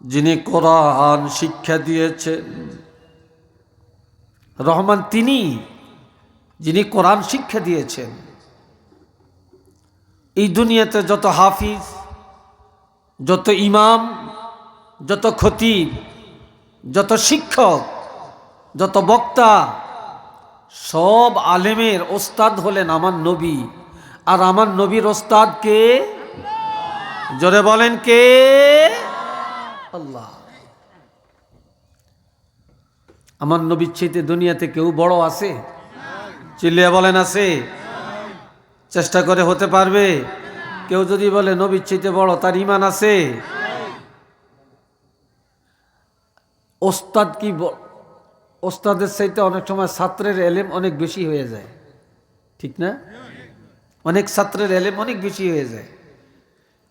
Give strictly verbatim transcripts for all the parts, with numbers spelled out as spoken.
যিনি কোরআন শিক্ষা দিয়েছেন, রহমান তিনি যিনি কোরআন শিক্ষা দিয়েছেন। এই দুনিয়াতে যত হাফিজ, যত ইমাম, যত খতিব, যত শিক্ষক, যত বক্তা, সব আলেমের ওস্তাদ হলেন আমার নবী। আর আমার নবীর ওস্তাদ কে? জোরে বলেন, কে? আল্লাহ। আমার নবীর চাইতে দুনিয়াতে কেউ বড় আছে? চিল্লিয়া বলেন, আছে? চেষ্টা করে হতে পারবে? কেউ যদি বলে নবীর চাইতে বড়, তার ইমান আছে? ওস্তাদ কি ব-, ওস্তাদের চাইতে অনেক সময় ছাত্রের এলেম অনেক বেশি হয়ে যায়, ঠিক না? অনেক ছাত্রের এলেম অনেক বেশি হয়ে যায়,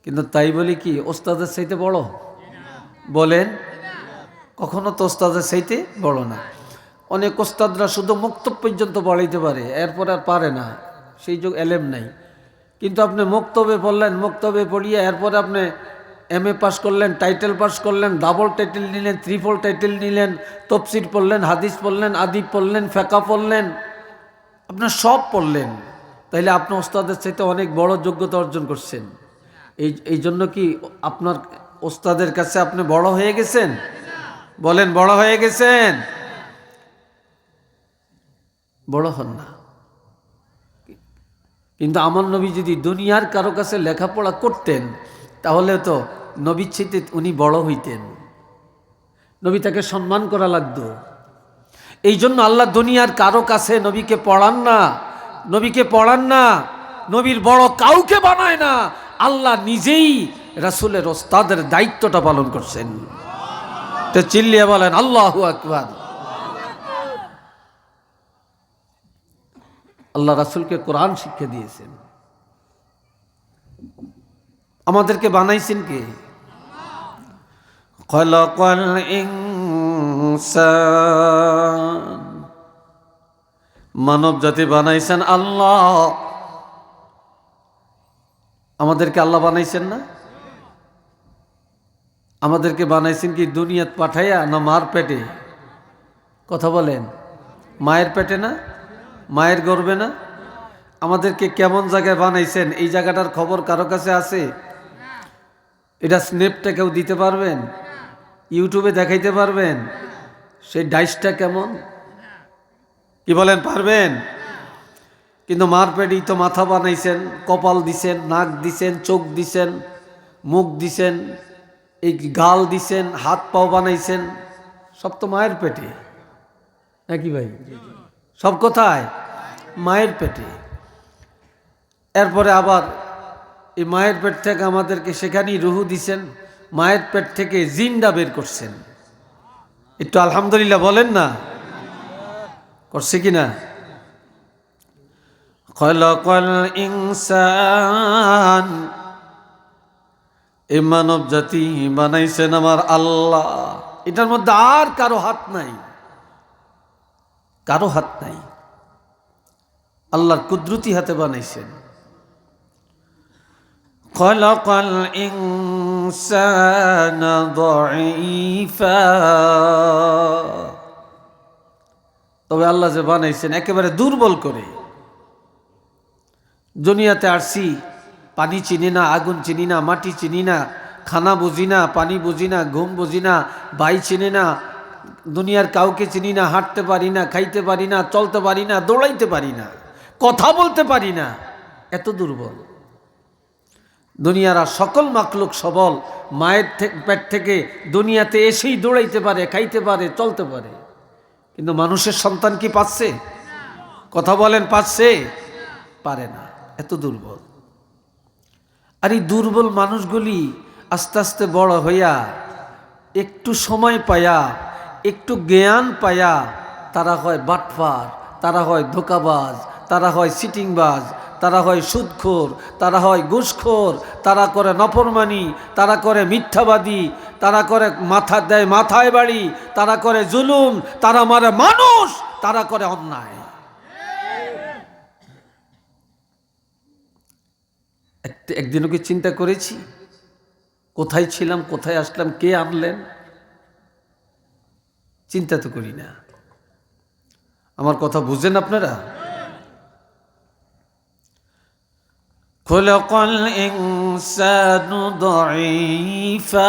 কিন্তু তাই বলে কি ওস্তাদের চাইতে বড়? বলেন, কখনো তো ওস্তাদের চাইতে বড় না। অনেক ওস্তাদরা শুধু মুক্তব পর্যন্ত পড়াইতে পারে, এরপর আর পারে না, সেই যোগ এলেম নাই। কিন্তু আপনি মুক্তবে পড়লেন, মুক্তবে পড়িয়া এরপরে আপনি এমএ পাস করলেন, টাইটেল পাস করলেন, ডাবল টাইটেল নিলেন, ট্রিপল টাইটেল নিলেন, তফসির পড়লেন, হাদিস পড়লেন, আদিব পড়লেন, ফেকা পড়লেন, আপনার সব পড়লেন, তাইলে আপনি ওস্তাদের চাইতে অনেক বড় যোগ্যতা অর্জন করছেন। এই, এই জন্য কি আপনার ওস্তাদের কাছে আপনি বড় হয়ে গেছেন? বলেন, বড় হয়ে গেছেন? বড় হন না। কিন্তু আমার নবী যদি দুনিয়ার কারো কাছে লেখাপড়া করতেন, তাহলে তো নবীর চাইতে উনি বড় হইতেন। নবী তাকে সম্মান করা লাগতো। এই জন্য আল্লাহ দুনিয়ার কারো কাছে নবীকে পড়ান না, নবীকে পড়ান না, নবীর বড় কাউকে বানায় না। আল্লাহ নিজেই রাসূলের ওস্তাদের দায়িত্বটা পালন করছেন। তো চিল্লিয়ে বলেন, আল্লাহু আকবার। আল্লাহ রাসূলকে কোরআন শিক্ষা দিয়েছেন। আমাদেরকে বানাইছেন কে? খলাকাল ইনসান। মানব জাতি বানাইছেন আল্লাহ। আমাদেরকে আল্লাহ বানাইছেন না? আমাদেরকে বানাইছেন কি দুনিয়াত পাঠাইয়া, না মার পেটে? কথা বলেন, মায়ের পেটে না? মায়ের গর্ভে না? আমাদেরকে কেমন জায়গায় বানাইছেন, এই জায়গাটার খবর কারো কাছে আছে? এটা স্ন্যাপটা কেউ দিতে পারবেন? ইউটিউবে দেখাইতে পারবেন সেই ডাইসটা কেমন? কি বলেন, পারবেন? কিন্তু মার পেটেই তো মাথা বানাইছেন, কপাল দিছেন, নাক দিছেন, চোখ দিছেন, মুখ দিছেন, এই গাল দিছেন, হাত পাও বানাইছেন, সব তো মায়ের পেটে, নাকি ভাই? সব কোথায়? মায়ের পেটে। এরপরে আবার এই মায়ের পেট থেকে আমাদেরকে সেখানেই রুহু দিছেন, মায়ের পেট থেকে জিন্দা বের করছেন। একটু আলহামদুলিল্লাহ বলেন না, করছে কি না? খলাকাল ইনসান, এই মানব জাতি বানাইছেন আমার আল্লাহ। এটার মধ্যে আর কারো হাত নাই, কারো হাত নাই, আল্লাহর কুদরতি হাতে বানাইছেন। খলাকাল ইনসানা দাঈফা। তবে আল্লাহ যে বানাইছেন একেবারে দুর্বল করে। দুনিয়াতে আসছি, পানি চিনি না, আগুন চিনি না, মাটি চিনি না, খানা বুঝি না, পানি বুঝি না, ঘুম বুঝি না, বাই চিনি না, দুনিয়ার কাউকে চিনি না, হাঁটতে পারি না, খাইতে পারি না, চলতে পারি না, দৌড়াইতে পারি না, কথা বলতে পারি না, এত দুর্বল। দুনিয়ার আর সকল মাখলুক সবল, মায়ের থে-, পেট থেকে দুনিয়াতে এসেই দৌড়াইতে পারে, খাইতে পারে, চলতে পারে, কিন্তু মানুষের সন্তান কি পাচ্ছে? কথা বলেন, পাচ্ছে? পারে না, এত দুর্বল। আর এই দুর্বল মানুষগুলি আস্তে আস্তে বড় হইয়া, একটু সময় পায়া, একটু জ্ঞান পায়া, তারা হয় বাটপার, তারা হয় ধোঁকাবাজ, তারা হয় চিটিংবাজ, তারা হয় সুদখোর, তারা হয় ঘুষখোর, তারা করে নাফরমানি, তারা করে মিথ্যাবাদী, তারা করে মাথা দেয় মাথায় বাড়ি, তারা করে জুলুম, তারা মারে মানুষ, তারা করে অন্যায়। এক-, একদিনও কি চিন্তা করেছি কোথায় ছিলাম, কোথায় আসলাম, কে আনলেন, চিন্তা তো করি না। আমার কথা বুঝেন আপনারা? خلق الإنسان ضعيفا।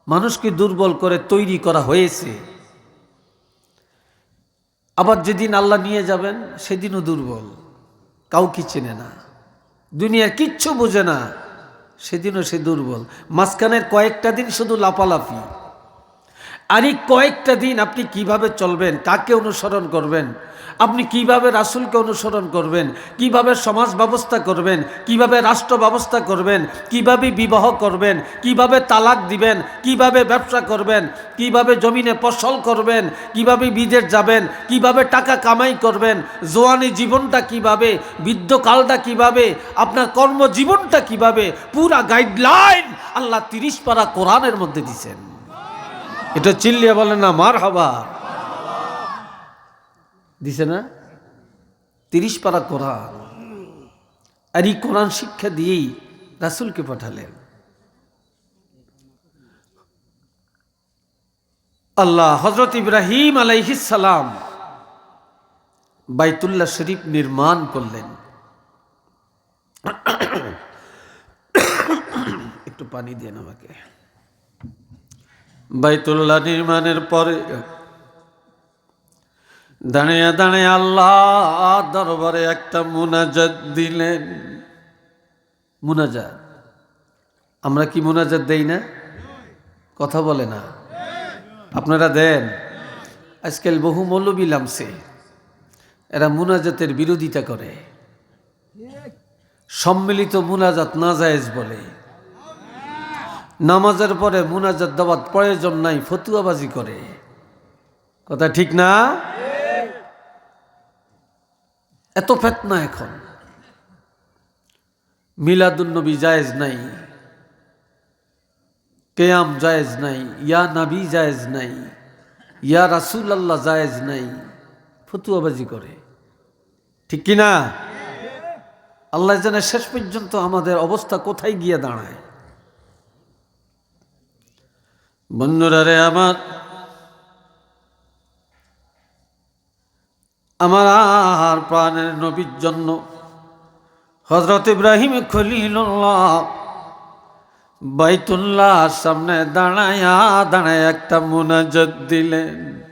মানুষকে দুর্বল করে তৈরি করা হয়েছে। আবার যেদিন আল্লাহ নিয়ে যাবেন, সেদিনও দুর্বল, কাউকে চেনে না, দুনিয়ার কিচ্ছু বুঝে না, সেদিনও সে দুর্বল। মাঝখানের কয়েকটা দিন শুধু লাফালাফি। আর এই কয়েকটা দিন আপনি কিভাবে চলবেন, কাকে অনুসরণ করবেন, আপনি কিভাবে রাসূলকে অনুসরণ করবেন, কিভাবে সমাজ ব্যবস্থা করবেন, কিভাবে রাষ্ট্র ব্যবস্থা করবেন, কিভাবে বিবাহ করবেন, কিভাবে তালাক দিবেন, কিভাবে ব্যবসা করবেন, কিভাবে জমিনে ফসল করবেন, কিভাবে বিদেশ যাবেন, কিভাবে টাকা কামাই করবেন, জোয়ানি জীবনটা কিভাবে, বৃদ্ধকালটা কিভাবে, আপনার কর্মজীবনটা কিভাবে, পুরা গাইডলাইন আল্লাহ তিরিশ পারা কোরআনের মধ্যে দিছেন। এটা চিল্লিয়ে বলেন না মারহাবা। দিছে না? তিরিশ পারা কোরআন। আর এই কোরআন শিক্ষা দিয়েই রাসূলকে পাঠালেন। আল্লাহ, হযরত ইব্রাহিম আলাইহিস সালাম বাইতুল্লাহ শরীফ নির্মাণ করলেন। একটু পানি দেন আমাকে। বাইতুল্লাহ নির্মাণের পরে দাঁড়িয়ে দাঁড়িয়ে আল্লাহ দরবারে একটা মুনাজাত দিলেন। মুনাজাত, আমরা কি মুনাজাত দেই না? কথা বলে না। আপনারা দেন? আজকাল বহু মৌলবি লামছে, এরা মুনাজাতের বিরোধিতা করে। সম্মিলিত মুনাজাত নাজায়েজ বলে, নামাজের পরে মুনাজাত দেওয়ার প্রয়োজন নাই, ফতুয়াবাজি করে। কথা ঠিক না? এত ফেতনা এখন। মিলাদুন নবী জায়েজ নাই, কেয়াম জায়েজ নাই, ইয়া নবী জায়েজ নাই, ইয়া রাসূলুল্লাহ জায়েজ নাই, ফতুয়াবাজি করে। ঠিক কি না? আল্লাহ জানে শেষ পর্যন্ত আমাদের অবস্থা কোথায় গিয়ে দাঁড়ায়। বন্ধুরা রে আমার, আমার আর প্রাণের নবীর জন্য হযরত ইব্রাহিম খলিলুল্লাহ বাইতুল্লাহর সামনে দাঁড়ায়া দাঁড়ায় একটা মুনাজাত দিলেন।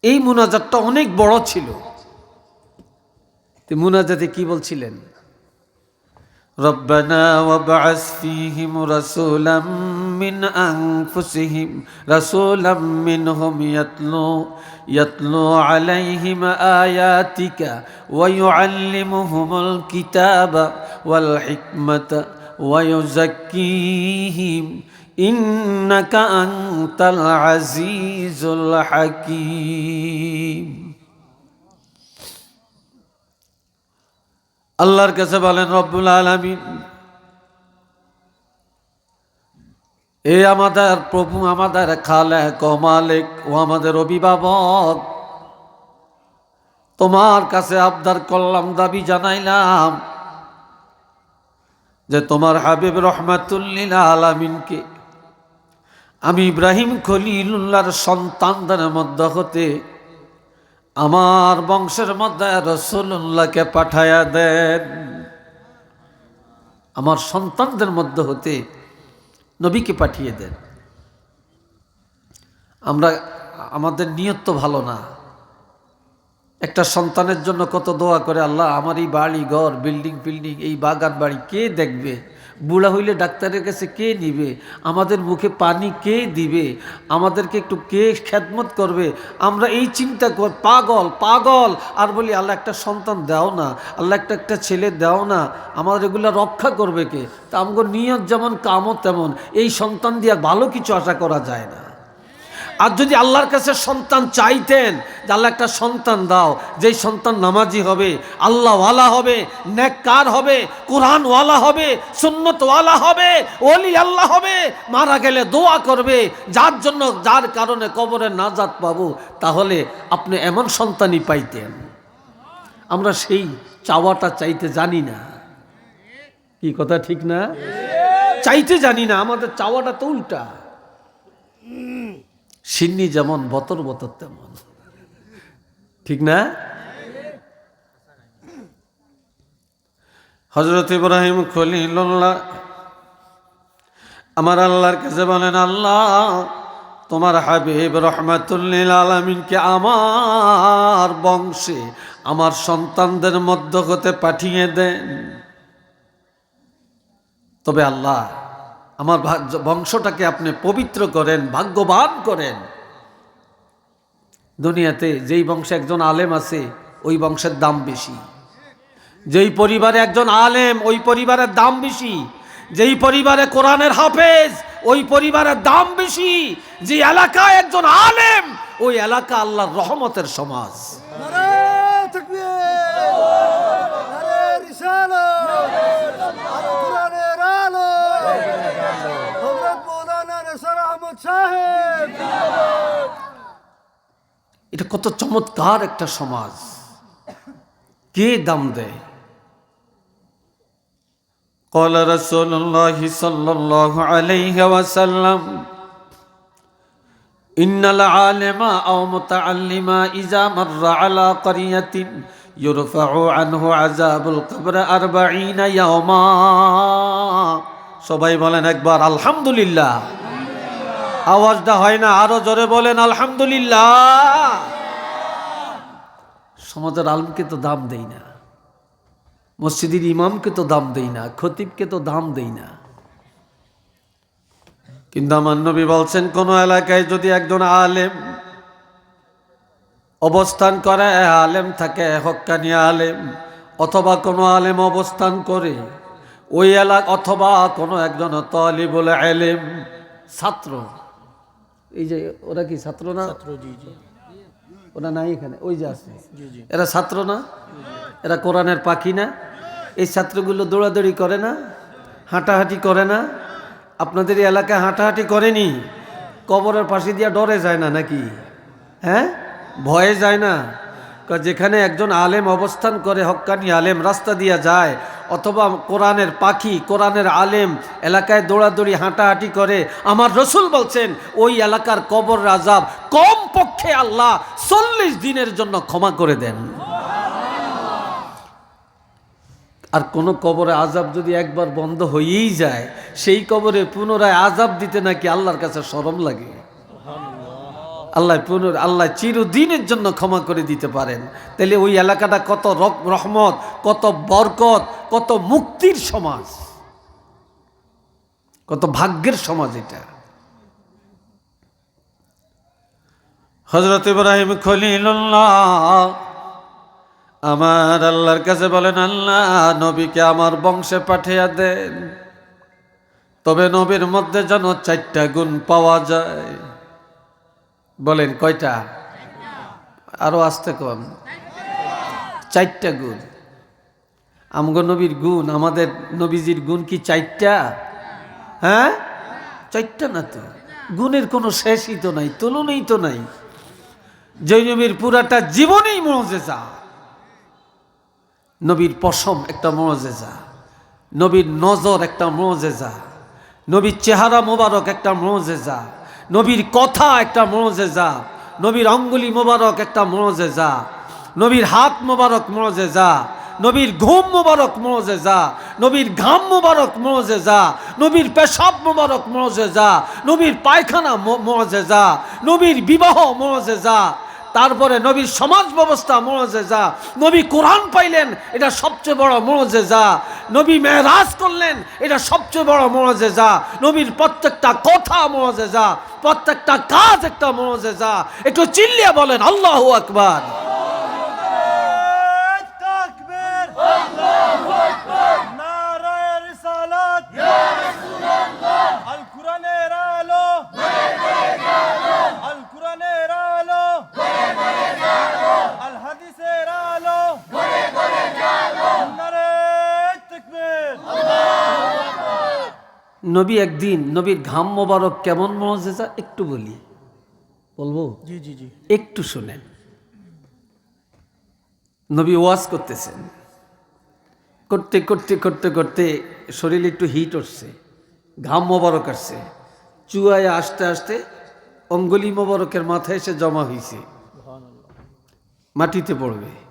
এই মুনাজাতটা অনেক বড় ছিল। তো মুনাজাতে কি বলছিলেন? ربنا وابعث فيهم رسولا من أنفسهم، رسولا منهم يتلو، يتلو عليهم آياتك ويعلمهم الكتاب والحكمة ويزكيهم إنك أنت العزيز الحكيم। আল্লাহর কাছে বলেন, রব্বুল আলামিন, এ আমাদের প্রভু, আমাদের খালেক ও মালিক ও আমাদের অভিভাবক, তোমার কাছে আবদার করলাম, দাবি জানাইলাম যে তোমার হাবিব রহমাতুল্লিল আলামিনকে আমি ইব্রাহিম খলিলুল্লাহর সন্তানদের মধ্য হতে আমার বংশের মধ্যে রসুলুল্লাহকে পাঠাইয়া দেন। আমার সন্তানদের মধ্য হতে নবীকে পাঠিয়ে দেন। আমরা, আমাদের নিয়ত তো ভালো না। একটা সন্তানের জন্য কত দোয়া করে, "আল্লাহ, আমার এই বাড়ি ঘর, বিল্ডিং ফিল্ডিং, এই বাগান বাড়ি কে দেখবে? বুড়া হইলে ডাক্তারের কাছে কে নিবে? আমাদের মুখে পানি কে দিবে? আমাদেরকে একটু কে খেদমত করবে?" আমরা এই চিন্তা কর, পাগল, পাগল। আর বলি, "আল্লাহ, একটা সন্তান দাও না, আল্লাহ, একটা, একটা ছেলে দাও না, আমাদের এগুলা রক্ষা করবে কে?" তা আমগো নিয়ত যেমন, কামও তেমন। এই সন্তান দিয়া ভালো কিছু আশা করা যায় না। আর যদি আল্লাহর কাছে সন্তান চাইতেন যে, "আল্লাহ, একটা সন্তান দাও, যেই সন্তান নামাজি হবে, আল্লাহওয়ালা হবে, নেককার হবে, কোরআনওয়ালা হবে, সুন্নতওয়ালা হবে, ওলি আল্লাহ হবে, মারা গেলে দোয়া করবে, যার জন্য, যার কারণে কবরে নাজাত পাবো", তাহলে আপনি এমন সন্তানই পাইতেন। আমরা সেই চাওয়াটা চাইতে জানি না। কি কথা ঠিক না? চাইতে জানি না, আমাদের চাওয়াটা তো উল্টা। শিন্নি যেমন বতর বতর তেমন, ঠিক না? হযরত ইব্রাহিম খলিলুল্লাহ আমার আল্লাহর কাছে বলেন, "আল্লাহ, তোমার হাবিব রহমাতুল্লিল আলামিনকে আমার বংশে, আমার সন্তানদের মধ্য হতে পাঠিয়ে দেন। তবে আল্লাহ, আমার ভা-, বংশটাকে আপনি পবিত্র করেন, ভাগ্যবান করেন।" দুনিয়াতে যেই বংশে একজন আলেম আছে, ওই বংশের দাম বেশি। যেই পরিবারে একজন আলেম, ওই পরিবারের দাম বেশি। যেই পরিবারে কোরআনের হাফেজ, ওই পরিবারের দাম বেশি। যে এলাকায় একজন আলেম, ওই এলাকা আল্লাহর রহমতের সমাজ। নারায়ে তাকবীর, নারায়ে রিসালাত, আল কোরআনের আলো, হযরত মাওলানা নেসার আহমদ সাহেব। এটা কত চমৎকার একটা সমাজ, কে দাম দেয়? قال رسول الله صلى الله عليه وسلم: إن العالم أو متعلم إذا مر على قرية يرفع عنه عذاب القبر أربعين يوما। সবাই বলেন একবার আলহামদুলিল্লাহ। আওয়াজটা হয় না, আরো জোরে বলেন আলহামদুলিল্লাহ। সমাজের আলেমকে তো দাম দেই না, মসজিদের ইমামকে তো দাম দেই না, খতিবকে তো দাম দেই না। কিন্তু আমার নবী বলছেন, কোনো এলাকায় যদি একজন আলেম অবস্থান করে, আলেম থাকে, হক্কানি আলেম, অথবা কোনো আলেম অবস্থান করে, ওই এলাকা, অথবা কোনো একজন তালিবুল ইলম, ছাত্র, এই যে ওরা কি ছাত্র না? ছাত্র, জি, জি। ওরা নাই এখানে, ওই যে আছে। জি, জি। এরা ছাত্র না? এরা কোরআনের পাখি না? এই ছাত্রগুলো দৌড়াদৌড়ি করে না? হাঁটাহাঁটি করে না? আপনাদের এই এলাকায় হাঁটাহাঁটি করেনি? কবরের পাশে দিয়া ডরে যায় না নাকি? হ্যাঁ, ভয়ে যায় না? কা-, যেখানে একজন আলেম অবস্থান করে, হক্কানি আলেম রাস্তা দিয়া যায়, অথবা কোরআনের পাখি, কোরআনের আলেম এলাকায় দৌড়াদৌড়ি, হাঁটাহাঁটি করে, আমার রসুল বলছেন, ওই এলাকার কবর আজাব কম পক্ষে আল্লাহ চল্লিশ দিনের জন্য ক্ষমা করে দেন। আর কোনো কবরে আজাব যদি একবার বন্ধ হয়েই যায়, সেই কবরে পুনরায় আজাব দিতে নাকি আল্লাহর কাছে শরম লাগে। আল্লাহ পুনর-, আল্লাহ চিরদিনের জন্য ক্ষমা করে দিতে পারেন। তাহলে ওই এলাকাটা কত রক-, রহমত, কত বরকত, কত মুক্তির সমাজ, কত ভাগ্যের সমাজ এটা। হযরত ইব্রাহিম খলিলুল্লাহ আমার আল্লাহর কাছে বলেন, "আল্লাহ, নবীকে আমার বংশে পাঠিয়ে দেন, তবে নবীর মধ্যে যেন চারটা গুণ পাওয়া যায়।" বলেন, কয়টা? আরো আস্তে কন। চারটা গুণ। আমগো নবীর গুণ, আমাদের নবীজির গুণ কি চারটা? হ্যাঁ, চারটা না তো। গুণের কোনো শেষই তো নাই, তুলনাই তো নাই। যে নবীর পুরাটা জীবনই মুজেজা। নবীর পশম একটা মুজেজা, নবীর নজর একটা মুজেজা, নবীর চেহারা মোবারক একটা মুজেজা, নবীর কথা একটা মুজেজা, নবীর অঙ্গুলি মোবারক একটা মুজেজা, নবীর হাত মোবারক মুজেজা, নবীর ঘুম মোবারক মুজেজা, নবীর ঘাম মোবারক মুজেজা, নবীর পেশাব মোবারক মুজেজা, নবীর পায়খানা মু-, মুজেজা, নবীর বিবাহ মুজেজা, তারপরে নবীর সমাজ ব্যবস্থা মুজেজা, নবী কোরআন পাইলেন, এটা সবচেয়ে বড় মুজেজা, নবী মেরাজ করলেন, এটা সবচেয়ে বড় মুজেজা, নবীর প্রত্যেকটা কথা মুজেজা, প্রত্যেকটা কাজ একটা মুজেজা। একটু চিল্লিয়ে বলেন, "আল্লাহু আকবার।" তাকবীর। নারায়ে রিসালাত। আল কোরআনের আলো। আল কোরআনের আলো। আল হাদিসের আলো। নারায়ে তাকবীর। নবী একদিন, নবীর ঘাম মোবারক কেমন মুজেজা একটু বলি, বলবো? জি, জি, জি। একটু শুনেন। নবী ওয়াজ করতেছেন, করতে করতে করতে করতে শরীরে একটু হিট উঠছে, ঘাম মোবারক আসছে, চুয়ায় আস্তে আস্তে অঙ্গুলি মোবারকের মাথায় এসে জমা হইছে, মাটিতে পড়বে।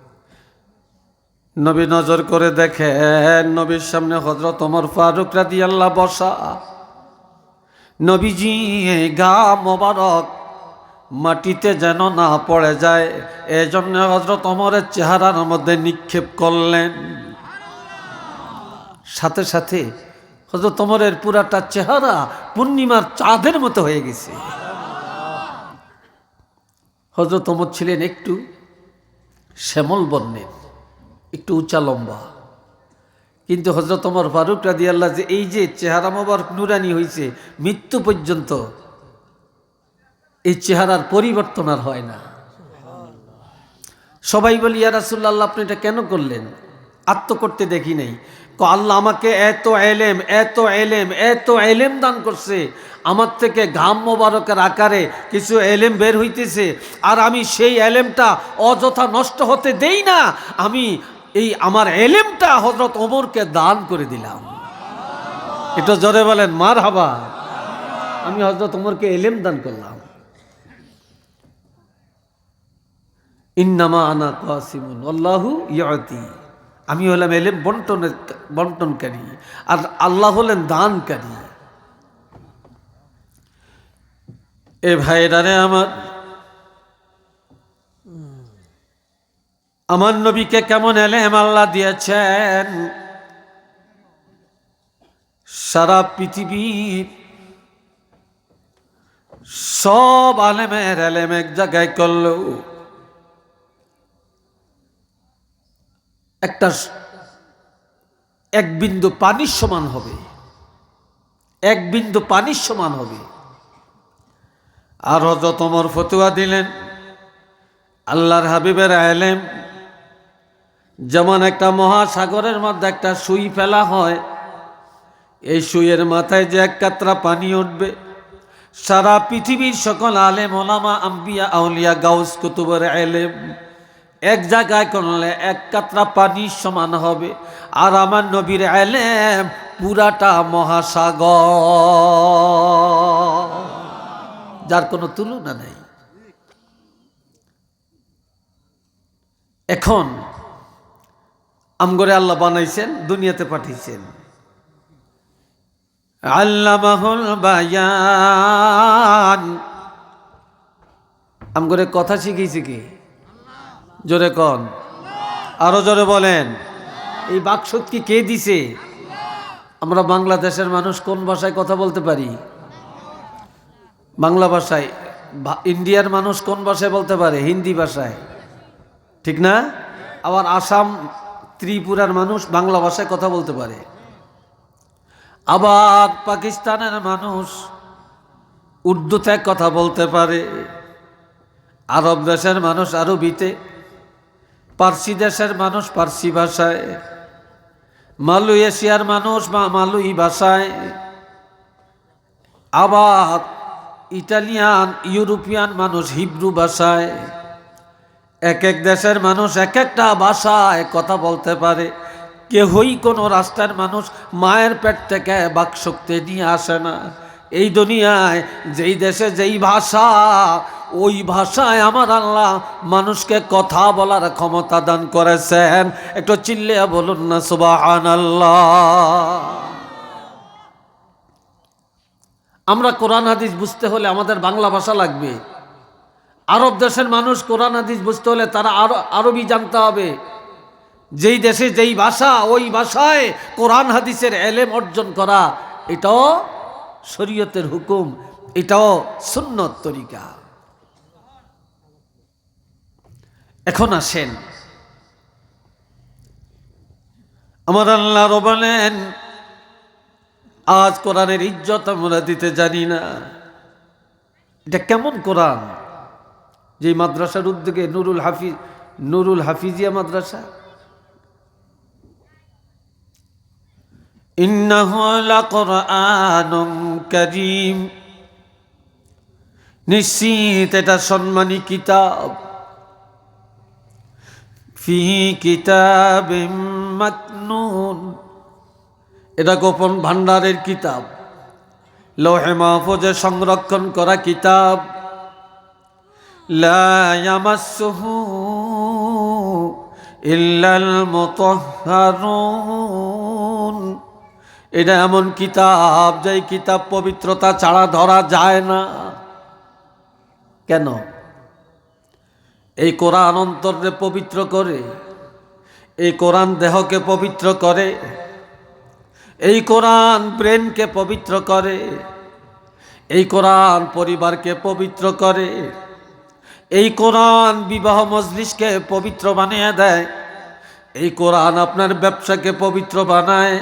নবী নজর করে দেখেন, নবীর সামনে হযরত ওমর ফারুক রাদিয়াল্লাহু বসা। নবীজি এই ঘাম মোবারক মাটিতে যেন না পড়ে যায়, এই জন্য হযরত ওমরের চেহারার মধ্যে নিক্ষেপ করলেন। সাথে সাথে হযরত ওমরের পুরাটা চেহারা পূর্ণিমার চাঁদের মতো হয়ে গেছে। হযরত ওমর ছিলেন একটু শ্যামল বর্ণের, একটু উঁচা লম্বা, কিন্তু হযরত ওমর ফারুক রাদিয়াল্লাহু যে এই যে চেহারা মোবারক নুরানি হইছে, মৃত্যু পর্যন্ত এই চেহারার পরিবর্তন আর হয় না। সবাই বলি, "ইয়া রাসূলুল্লাহ, আপনি এটা কেন করলেন?" আর তো করতে দেখি নাই। ক, "আল্লাহ আমাকে এত এলেম, এত এলেম, এত এলেম দান করছে, আমার থেকে ঘাম মোবারকের আকারে কিছু এলেম বের হইতেছে, আর আমি সেই এলেমটা অযথা নষ্ট হতে দেই না। আমি এই আমার এলেমটা হযরত ওমরকে দান করে দিলাম।" একটু জোরে বলেন, "মারহাবা।" আমি হযরত ওমরকে এলেম দান করলাম। "ইন্নামা আনা কাসিমুন, আল্লাহু ইয়াতি।" আমি হলাম এলেম বন্টনের, বন্টনকারী, আর আল্লাহ হলেন দানকারী। এ ভাইরা রে আমার, আমার নবীকে কেমন এলেম আল্লাহ দিয়েছেন? সারা পৃথিবীর সব আলেমের এলেম এক জায়গায় করলেও একটা স-, এক বিন্দু পানির সমান হবে, এক বিন্দু পানির সমান হবে। আর হযরত ওমর ফতোয়া দিলেন, আল্লাহর হাবিবের এলেম যেমন একটা মহাসাগরের মধ্যে একটা সুই ফেলা হয়, এই সুইয়ের মাথায় যে এক কাতরা পানি উঠবে, সারা পৃথিবীর সকল আলেম ওলামা, আম্বিয়া, আউলিয়া, গাউস, কুতুবের এলেম এক জায়গায় করলে এক কাতরা পানির সমান হবে। আর আমার নবীর এলেম পুরাটা মহাসাগর, যার কোনো তুলনা নেই। এখন আমগরে আল্লাহ বানাইছেন, দুনিয়াতে পাঠাইছেন। আল্লামাহুল বায়ান। আমগরে কথা শিখাইছে কে? জোরে কন, আরো জোরে বলেন। এই বাকশক্তি কে দিছে? আমরা বাংলাদেশের মানুষ কোন ভাষায় কথা বলতে পারি? বাংলা ভাষায়। ভা-, ইন্ডিয়ার মানুষ কোন ভাষায় বলতে পারে? হিন্দি ভাষায়, ঠিক না? আবার আসাম, ত্রিপুরার মানুষ বাংলা ভাষায় কথা বলতে পারে। আবার পাকিস্তানের মানুষ উর্দুতে কথা বলতে পারে, আরব দেশের মানুষ আরবিতে, পার্সি দেশের মানুষ পার্সি ভাষায়, মালয়েশিয়ার মানুষ মা-, মালয়ী ভাষায়, আবার ইটালিয়ান, ইউরোপিয়ান মানুষ হিব্রু ভাষায়। এক এক দেশের মানুষ এক একটা ভাষায় কথা বলতে পারে। কেহই কোনো রাষ্ট্রের মানুষ মায়ের পেট থেকে বাকশক্তি নিয়ে আসে না। এই দুনিয়ায় যেই দেশে যেই ভাষা, ওই ভাষায় আমার আল্লাহ মানুষকে কথা বলার ক্ষমতা দান করেছেন। একটু চিল্লিয়া বলুন না, সুবহানাল্লাহ। আমরা কোরআন হাদিস বুঝতে হলে আমাদের বাংলা ভাষা লাগবে। আরব দেশের মানুষ কোরআন হাদিস বুঝতে হলে তারা আরো, আরবি জানতে হবে। যেই দেশে যেই ভাষা, ওই ভাষায় কোরআন হাদিসের এলেম অর্জন করা, এটাও শরীয়তের হুকুম, এটাও সুন্নত তরিকা। এখন আসেন, আমার আল্লাহ বলেন, আজ কোরআনের ইজ্জত আমরা দিতে জানি না। এটা কেমন কোরআন? যে মাদ্রাসার উদ্যোগে নুরুল হাফিজ, নুরুল হাফিজিয়া মাদ্রাসা, ইন্নাহু লাকুরআনুন কারীম, নিশ্চিত এটা সম্মানী কিতাব। ফি কিতাবিম মাকনুন, এটা গোপন ভাণ্ডারের কিতাব, লৌহে মাহফুজে সংরক্ষণ করা কিতাব। লা ইয়ামাসসুহু ইল্লাল মুতাহহারুন। এটা এমন কিতাব, যেই কিতাব পবিত্রতা ছাড়া ধরা যায় না। কেন? এই কোরআন অন্তরকে পবিত্র করে, এই কোরআন দেহকে পবিত্র করে, এই কোরআন ব্রেনকে পবিত্র করে, এই কোরআন পরিবারকে পবিত্র করে, এই কোরআন বিবাহ মজলিসকে পবিত্র বানিয়ে দেয়, এই কোরআন আপনার ব্যবসাকে পবিত্র বানায়,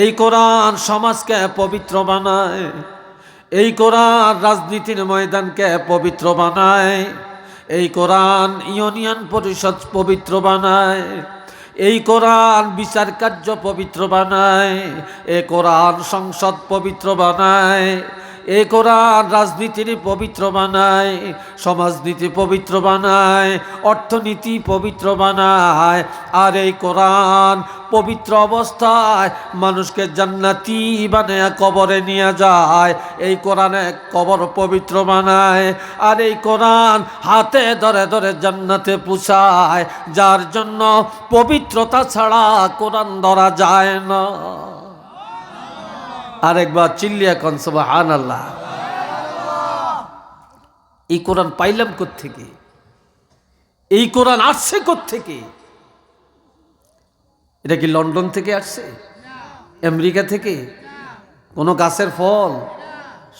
এই কোরআন সমাজকে পবিত্র বানায়, এই কোরআন রাজনীতির ময়দানকে পবিত্র বানায়, এই কোরআন ইউনিয়ন পরিষদ পবিত্র বানায়, এই কোরআন বিচার কার্য পবিত্র বানায়, এই কোরআন সংসদ পবিত্র বানায়, এই কোরআন রাজনীতির পবিত্র বানায়, সমাজনীতি পবিত্র বানায়, অর্থনীতি পবিত্র বানায়। আর এই কোরআন পবিত্র অবস্থায় মানুষকে জান্নাতি বানায় কবরে নিয়ে যায়। এই কোরআনে কবর পবিত্র বানায়, আর এই কোরআন হাতে ধরে ধরে জান্নাতে পুষায়, যার জন্য পবিত্রতা ছাড়া কোরআন ধরা যায় না। আরেকবার চিল্লিয়া কন সুবহানাল্লাহ। এই কোরআন পাইলাম কোত্থেকে? এই কোরআন আসছে কোত্থেকে? এটা কি লন্ডন থেকে আসছে? আমেরিকা থেকে? কোনো গাছের ফল?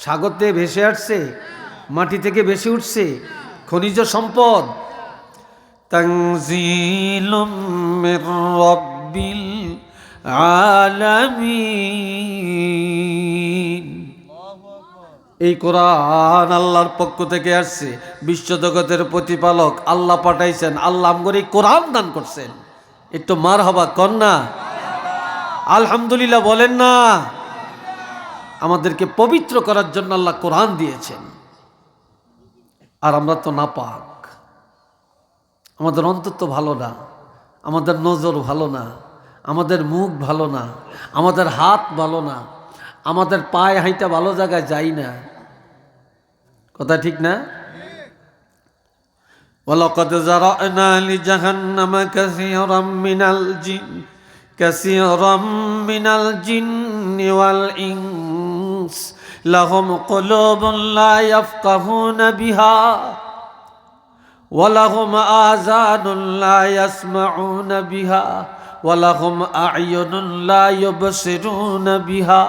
সাগর থেকে ভেসে আসছে? মাটি থেকে ভেসে উঠছে? খনিজ সম্পদ? তানজিলুম মির রাব্বিল আলামিন। এই কোরআন আল্লাহর পক্ষ থেকে আসছে। বিশ্বজগতের প্রতিপালক আল্লাহ পাঠাইছেন, আল্লাহ আমগরে এই কোরআন দান করছেন। একটু মারহাবা কন না, আলহামদুলিল্লাহ বলেন না। আমাদেরকে পবিত্র করার জন্য আল্লাহ কোরআন দিয়েছেন, আর আমরা তো নাপাক। আমাদের অন্তর তো ভালো না, আমাদের নজর ভালো না, আমাদের মুখ ভালো না, আমাদের হাত ভালো না, আমাদের পায়ে হাইটা ভালো জায়গায় যাই না। কথা ঠিক না? ولقد ذرأنا لجهنم كثيرا من الجن كثيرا من الجن والإنس لهم قلوب لا يفقهون بها ولهم آذان لا يسمعون بها ولهم أعين لا يبصرون بها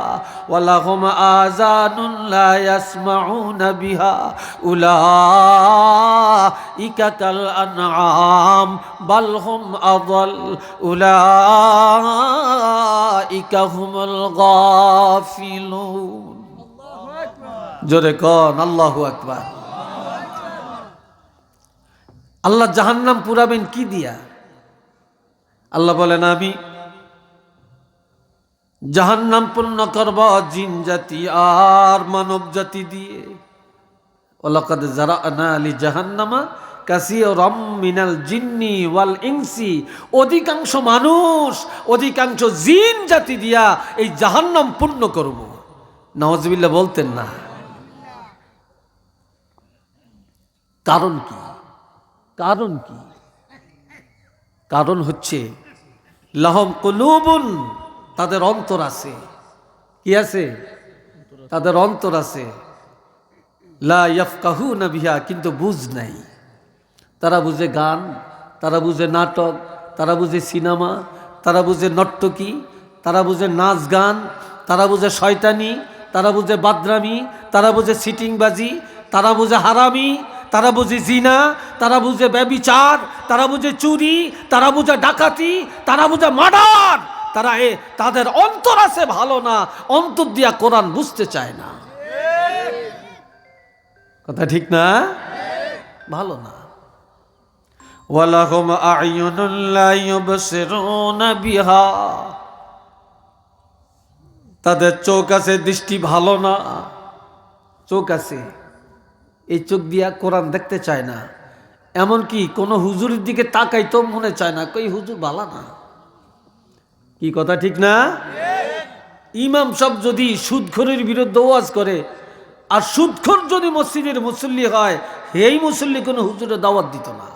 ولهم آذان لا يسمعون بها أولئك كالأنعام بل هم أضل أولئك هم الغافلون। জোরে কন আল্লাহু আকবার। আল্লাহ জাহান্নাম পুরাবেন কি দিয়া? আল্লাহ বলেন, আমি জাহান্নাম পূর্ণ করব জিন জাতি আর মানব জাতি দিয়ে। ওয়ালাকাদ জারা'না লি জাহান্নামা কাসীরাম মিনাল জিন্নি ওয়াল ইনসি। অধিকাংশ মানুষ, অধিকাংশ জিন জাতি দিয়া এই জাহান্নাম পূর্ণ করব। নাউজুবিল্লাহ বলতেন না। কারণ কি? কারণ কি? কারণ হচ্ছে, লাহুম কুলুবুন, তাদের অন্তর আছে। কি আছে? তাদের অন্তর আছে। লা ইয়াফকাহুনা বিহা, কিন্তু বুঝ নাই। তারা বুঝে গান, তারা বুঝে নাটক, তারা বুঝে সিনেমা, তারা বুঝে নর্তকী, তারা বুঝে নাচ গান, তারা বুঝে শয়তানি, তারা বুঝে বাদরামি, তারা বুঝে সিটিংবাজি, তারা বুঝে হারামি, তারা বুঝে জিনা, তারা বুঝে ব্যভিচার, তারা বুঝে চুরি, তারা বুঝে ডাকাতি, তারা বুঝে মার্ডার। তারা এ, তাদের অন্তর আছে ভালো না, অন্তর দিয়া কোরআন বুঝতে চায় না। কথা ঠিক না? ভালো না। ওয়ালাহুম আ'ইউনুন লা ইউবসিরুনা বিহা। তাদের চোখ আছে, দৃষ্টি ভালো না। চোখ আছে, এই চোখ দিয়া কোরআন দেখতে চায় না। এমনকি কোনো হুজুরের দিকে তাকাইতেও মনে চায় না, কই হুজুর ভালা না। কি কথা ঠিক না? ইমাম সাব যদি সুদখোরের বিরুদ্ধে ওয়াজ করে, আর সুদখোর যদি মসজিদের মুসল্লি হয়, এই মুসল্লি কোনো হুজুরে দাওয়াত দিত না।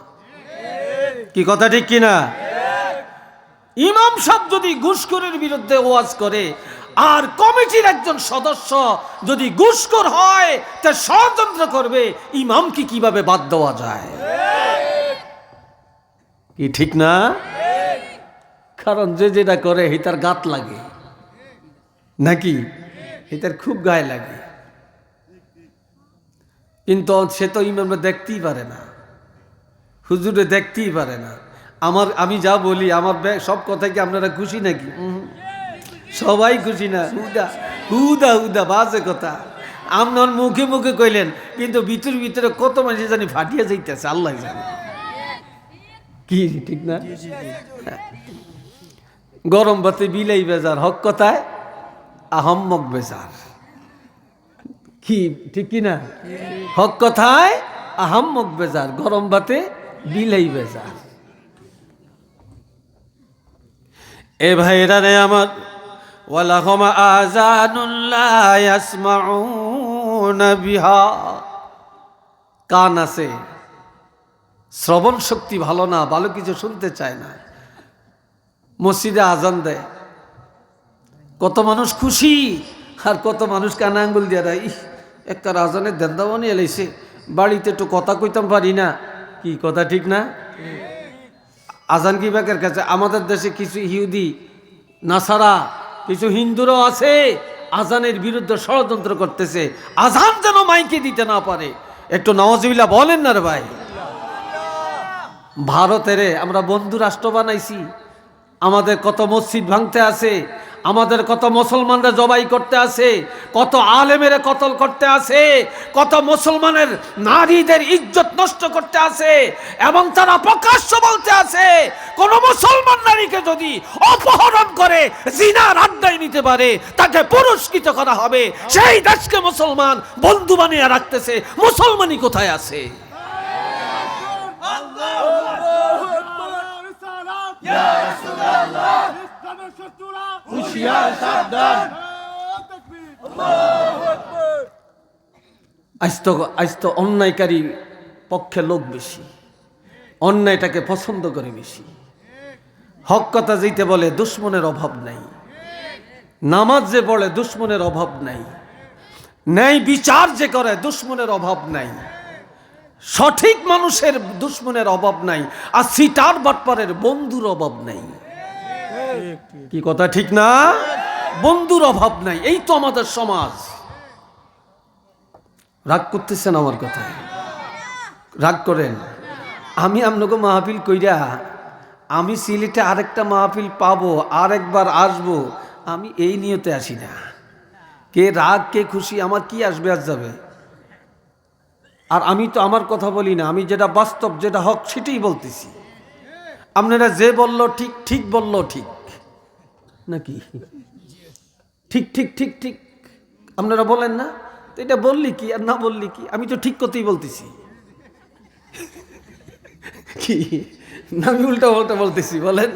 কি কথা ঠিক কিনা? ইমাম সাব যদি ঘুষখোরের বিরুদ্ধে ওয়াজ করে, আর কমিটির একজন সদস্য যদি ঘুষখোর হয়, তে ষড়যন্ত্র করবে, ইমামকে কিভাবে বাদ দেওয়া যায়? কি ঠিক না? কারণ যে যেটা করে, হিতার গাত লাগে, নাকি? হিতার খুব গায়ে লাগে। কিন্তু সে তো ইমামরে দেখতেই পারে না, হুজুরে দেখতেই পারে না। আমার, আমি যা বলি, আমার বে-, সব কথায় কি আপনারা খুশি নাকি? উহুম। সবাই খুশি না? হুদা হুদা হুদা বাজে কথা। আপনার মুখে মুখে কইলেন, কিন্তু ভিতরে ভিতরে কত মানুষ জানি ফাটিয়া যাইতেছে, আল্লাহ জানে। কি ঠিক না? গরম ভাতে বিলাই বেজার, হক কথায় আহাম্মক বেজার। কি ঠিক কি না? হক কথায় আহাম্মক বেজার, গরম ভাতে বিলাই বেজার। এ ভাইরা রে আমার, ওয়ালাহুম আযানুন লা ইয়াসমাউনা বিহা, কান আছে, শ্রবণ শক্তি ভালো না, ভালো কিছু শুনতে চায় না। মসজিদে আজান দেয়, কত মানুষ খুশি, আর কত মানুষ কানে আঙ্গুল দিয়া দেয়, "ইহ, একটার আজানে দেন্দা বানিয়ে লাইছে, বাড়িতে একটু কথা কইতাম পারি না।" কি কথা ঠিক না? আজান কি বেকার কাছে? আমাদের দেশে কিছু ইহুদি, নাসারা, কিছু হিন্দুরাও আছে, আজানের বিরুদ্ধে ষড়যন্ত্র করতেছে, আজান যেন মাইকে দিতে না পারে। একটু নাউজুবিল্লাহ বলেন না রে ভাই। ভারতেরে আমরা বন্ধু রাষ্ট্র বানাইছি, আমাদের কত মসজিদ ভাঙতে আছে, আমাদের কত মুসলমানরা জবাই করতে আছে, কত আলেমের কতল করতে আছে, কত মুসলমানের নারীদের ইজ্জত নষ্ট করতে আছে, এবং তারা প্রকাশ্য বলতে আছে, কোন মুসলমান নারীকে যদি অপহরণ করে জিনার আড্ডায় নিতে পারে, তাকে পুরস্কৃত করা হবে। সেই দেশকে মুসলমান বন্ধু বানিয়ে রাখতেছে, মুসলমানি কোথায় আছে? আল্লাহু আকবার। ইয়া রাসূলুল্লাহ। ইসলামের শত্রুরা। হুঁশিয়ার সাবধান। নারায়ে তাকবীর। আল্লাহু আকবার। আজ তো, আজ তো অন্যায়কারী পক্ষে লোক বেশি, অন্যায়টাকে পছন্দ করে বেশি। হক কথা যেটা বলে, দুশমনের অভাব নাই। নামাজ যে পড়ে, দুশমনের অভাব নাই। ন্যায় বিচার যে করে, দুশমনের অভাব নাই। সঠিক মানুষের দুশমনের অভাব নাই, আর সিটার বাটপারের বন্ধুর অভাব নাই। কি কথা ঠিক না? বন্ধুর অভাব নাই। এই তো আমাদের সমাজ। রাগ করতেছেন আমার কথায়? রাগ করেন? আমি আপনাকে মাহফিল কইরা, আমি সিলেটে আরেকটা মাহফিল পাবো, আরেকবার আসবো, আমি এই নিয়তে আসি না। কে রাগ, কে খুশি, আমার কি আসবে আর যাবে? আর আমি তো আমার কথা বলি না, আমি যেটা বাস্তব, যেটা হক, সেটাই বলতেছি। আপনারা যে বলল ঠিক, ঠিক বলল ঠিক, নাকি? ঠিক, ঠিক, ঠিক, ঠিক। আপনারা বলেন না? তো এটা বললি কি আর না বললি কি? আমি তো ঠিক কথাই বলতেছি। কি? না, আমি উল্টা পাল্টা বলতেছি, বলেন।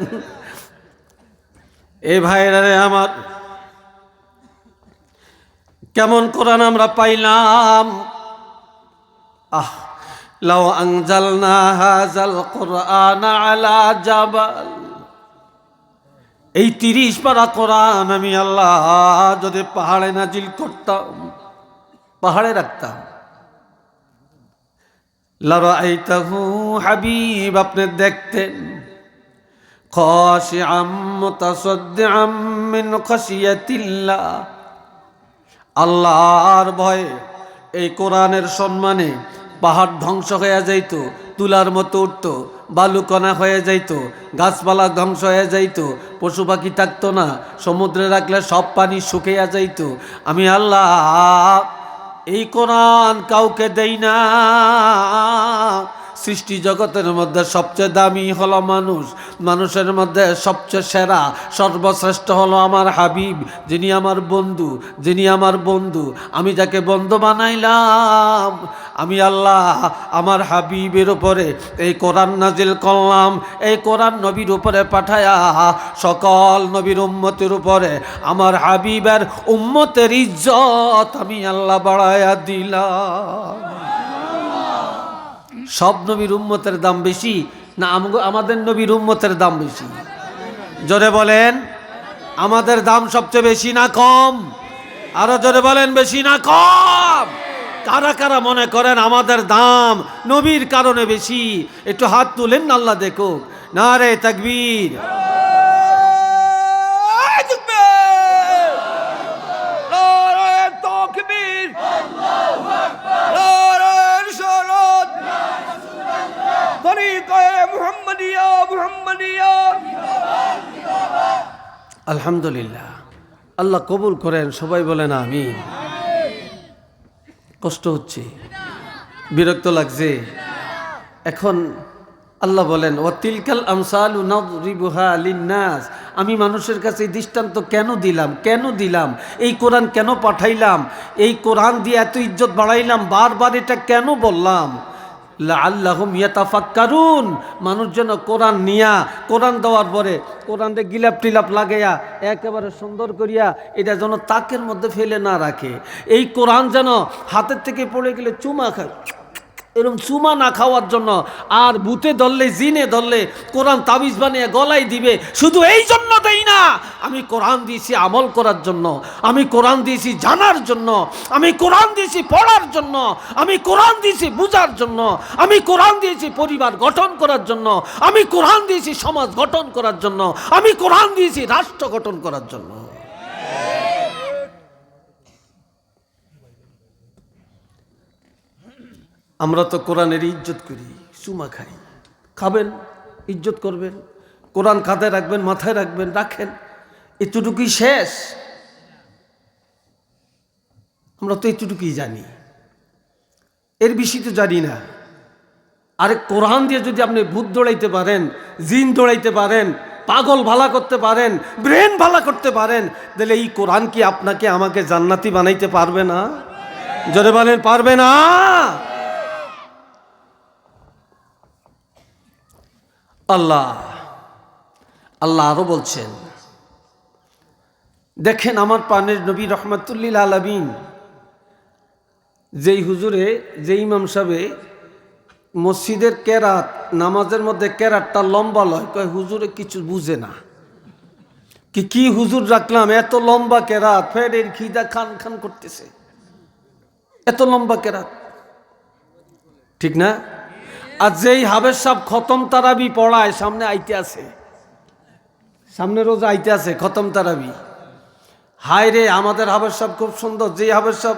এ ভাইরা রে আমার, কেমন কোরআন আমরা পাইলাম? আহ, লাউ আনজালনা হাযাল কুরআনা আলা জাবাল। এই তিরিশ পারা কোরআন আমি আল্লাহ যদি পাহাড়ে নাজিল করতাম, পাহাড়ে রাখতাম, লারাআইতাহু হাবিব, আপনি দেখতেন, খাশিআম মুতাসাদ্দিআম মিন খাশিয়াতিল্লাহ, আল্লাহর ভয়ে এই কোরআনের সম্মানে পাহাড় ধ্বংস হয়ে যাইত, তুলার মতো উঠত, বালুকণা হয়ে যাইত, গাছপালা ধ্বংস হয়ে যাইত, পশু পাখি থাকতো না, সমুদ্রে রাখলে সব পানি শুকিয়ে যাইত। আমি আল্লাহ এই কোরআন কাউকে দেই না, সৃষ্টি জগতের মধ্যে সবচেয়ে দামি হলো মানুষ, মানুষের মধ্যে সবচেয়ে সেরা, সর্বশ্রেষ্ঠ হলো আমার হাবিব, যিনি আমার বন্ধু, যিনি আমার বন্ধু। আমি যাকে বন্ধু বানাইলাম, আমি আল্লাহ আমার হাবিবের উপরে এই কোরআন নাজিল করলাম, এই কোরআন নবীর উপরে পাঠায়া সকল নবীর উম্মতের উপরে আমার হাবিবের উম্মতের ইজ্জত আমি আল্লাহ বাড়ায়া দিলাম। সব নবীর উম্মতের দাম বেশি না আমগো-, আমাদের নবীর উম্মতের দাম বেশি? জোরে বলেন, আমাদের দাম সবচেয়ে বেশি না কম? আরো জোরে বলেন, বেশি না কম? কারা কারা মনে করেন আমাদের দাম নবীর কারণে বেশি, একটু হাত তুলেন না, আল্লাহ দেখুক। নারে তাকবীর। নারে তাকবীর। নারে রিসালাত। তরিকায়ে মুহাম্মদিয়া, মুহাম্মদিয়া। আলহামদুলিল্লাহ, আল্লাহ কবুল করেন, সবাই বলেন আমিন। কষ্ট হচ্ছে, বিরক্ত লাগছে। এখন আল্লাহ বলেন, "ওয়া তিলকাল আমসালু নাদরিবুহা লিন্নাস।" আমি মানুষের কাছে এই দৃষ্টান্ত কেন দিলাম, কেন দিলাম, এই কোরআন কেন পাঠাইলাম, এই কোরআন দিয়ে এত ইজ্জত বাড়াইলাম, বারবার এটা কেন বললাম? লাআল্লাহুম ইয়াতাফাক্কারুন, মানুষ যেন কোরআন নিয়া, কোরআন দেওয়ার পরে কোরআনরে গিলাপ টিলাপ লাগাইয়া একেবারে সুন্দর করিয়া এটা যেন তাকের মধ্যে ফেলে না রাখে। এই কোরআন যেন হাতের থেকে পড়ে গেলে চুমা খায়, এরকম চুমা না খাওয়ার জন্য। আর ভূতে ধরলে, জিনে ধরলে কোরআন তাবিজ বানিয়ে গলায় দিবে, শুধু এই জন্য দেই না। আমি কোরআন দিয়েছি আমল করার জন্য, আমি কোরআন দিয়েছি জানার জন্য, আমি কোরআন দিয়েছি পড়ার জন্য, আমি কোরআন দিয়েছি বুঝার জন্য, আমি কোরআন দিয়েছি পরিবার গঠন করার জন্য, আমি কোরআন দিয়েছি সমাজ গঠন করার জন্য, আমি কোরআন দিয়েছি রাষ্ট্র গঠন করার জন্য। আমরা তো কোরআনের ইজ্জত করি, চুমা খাই। খাবেন, ইজ্জত করবেন, কোরআন কাঁধে রাখবেন, মাথায় রাখবেন, রাখেন, এতটুকুই শেষ। আমরা তো এতটুকুই জানি, এর বেশি তো জানি না। আরে, কোরআন দিয়ে যদি আপনি ভূত দৌড়াইতে পারেন, জিন দৌড়াইতে পারেন, পাগল ভালা করতে পারেন, ব্রেন ভালা করতে পারেন, তাহলে এই কোরআন কি আপনাকে আমাকে জান্নাতি বানাইতে পারবে না? জোরে বলেন, পারবে না? আল্লাহ, আল্লাহ আরো বলছেন, দেখেন আমার প্রাণের নবী রহমাতুল্লিল আলামিন, যেই হুজুরে, যে ইমাম সাহেবে মসজিদের কেরাত, নামাজের মধ্যে কেরাতটা লম্বা লয়, কয়, "হুজুরে কিছু বুঝে না, কি, কি হুজুর রাখলাম, এত লম্বা কেরাত, ফেরের খিদা খান খান করতেছে, এত লম্বা কেরাত।" ঠিক না? আর যেই হাফেজ সাহেব খতম তারাবি পড়ায়, সামনে আইতে আছে, সামনে রোজা আইতে আছে, খতম তারাবি। হায় রে, আমাদের হাফেজ সাহেব খুব সুন্দর, যেই হাফেজ সাহেব,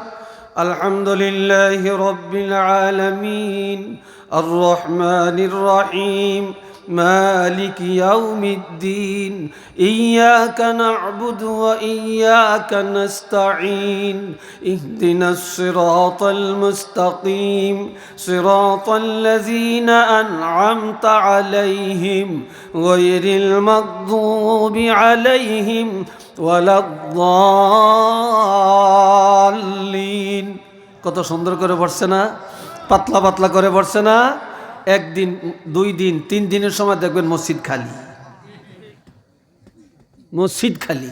"আলহামদুলিল্লাহি রাব্বিল আলামিন, আর রহমানির রহিম, মালিকি ইয়াউমিদ্দিন, ইয়াকা না'বুদু ওয়া ইয়াকা নাস্তাঈন, ইহদিনাস সিরাতাল মুস্তাকিম, সিরাতাল লাযিনা আন'আমতা আলাইহিম, গায়রিল মাগদুবি আলাইহিম ওয়ালাদ দাল্লিন।" কত সুন্দর করে পড়ছে না? পাতলা পাতলা করে পড়ছে না? একদিন, দুই দিন, তিন দিনের সময় দেখবেন মসজিদ খালি, মসজিদ খালি,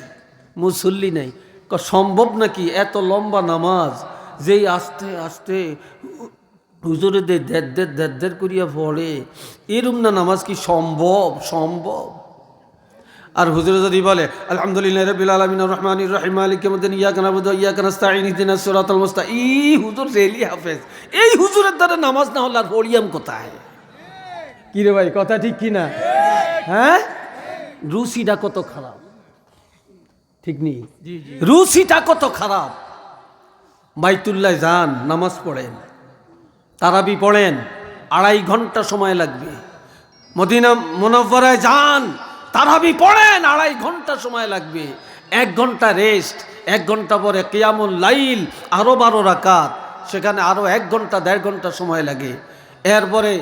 মুসল্লি নাই। ক-, সম্ভব নাকি এত লম্বা নামাজ, যেই আস্তে আস্তে হুজুরে দে দের দের দের দের করিয়া পড়ে, এরম না নামাজ কি সম্ভব? সম্ভব। আর হুজুরে যদি বলে, "আলহামদুলিল্লাহি রাব্বিল আলামিন, আর রহমানির রহিম, মালিকি ইয়াউমিদ্দিন, ইয়াকা না'বুদু ওয়া ইয়াকা নাস্তাঈন, ইহদিনাস সিরাতাল মুস্তা-," এই হুজুর জেলি হাফেজ, এই হুজুরের দ্বারা নামাজ না হলে আর পড়িয়াম কোথায়? কি রে ভাই, কথা ঠিক কি না? হ্যাঁ, রুচিটা কত খারাপ। ঠিক নি? জি, জি। রুচিটা কত খারাপ। বাইতুল্লায় যান, নামাজ পড়েন, তারাবি পড়েন, আড়াই ঘন্টা সময় লাগবে। মদিনা মুনাওয়ারায় যান, তারাবি পড়েন, আড়াই ঘন্টা সময় লাগবে। এক ঘন্টা রেস্ট, এক ঘন্টা পরে কিয়ামুল লাইল, আরো বারো রাকাত, সেখানে আরো এক ঘন্টা, দেড় ঘন্টা সময় লাগে। এরপরে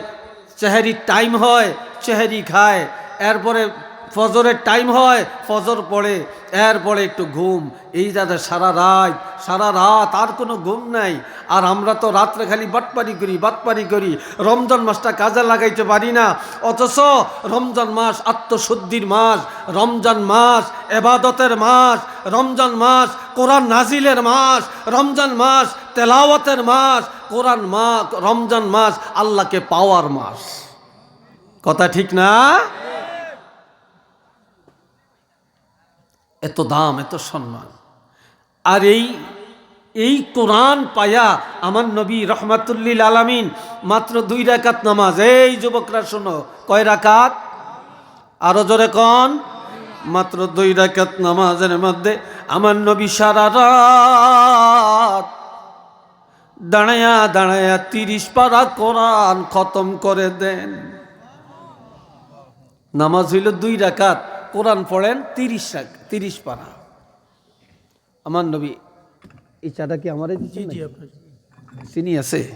সেহরির টাইম হয়, সেহরি খায়, এরপরে ফজরের টাইম হয়, ফজর পড়ে, এরপরে একটু ঘুম। এই যাতে সারা রাত, সারা রাত আর কোনো ঘুম নাই। আর আমরা তো রাত্রে খালি বাটপারি করি, বাটপারি করি, রমজান মাসটা কাজে লাগাইতে পারি না। অথচ রমজান মাস আত্মশুদ্ধির মাস, রমজান মাস এবাদতের মাস, রমজান মাস কোরআন নাজিলের মাস, রমজান মাস তেলাওয়াতের মাস, কোরআন মাস, রমজান মাস আল্লাহকে পাওয়ার মাস। কথা ঠিক না? এত দাম, এত সম্মান। আর এই, এই কোরআন পায়া আমার নবী রহমাতুল্লিল আলামিন মাত্র দুই রাকাত নামাজ, এই যুবকরা শোনো, কয় রাকাত? আরো জোরে কন। মাত্র দুই রাকাত নামাজের মধ্যে আমার নবী সারা রাত দাঁড়ায়া দাঁড়ায়া তিরিশ পারা কোরআন খতম করে দেন। নামাজ হইল দুই রাকাত, কোরআন পড়েন তিরিশ রাক-, তিরিশ পারা। আমার নবী, এই চাটা কি আমারে দিচ্ছেন জি, জি, নাকি? আপনার। চিনি আছে?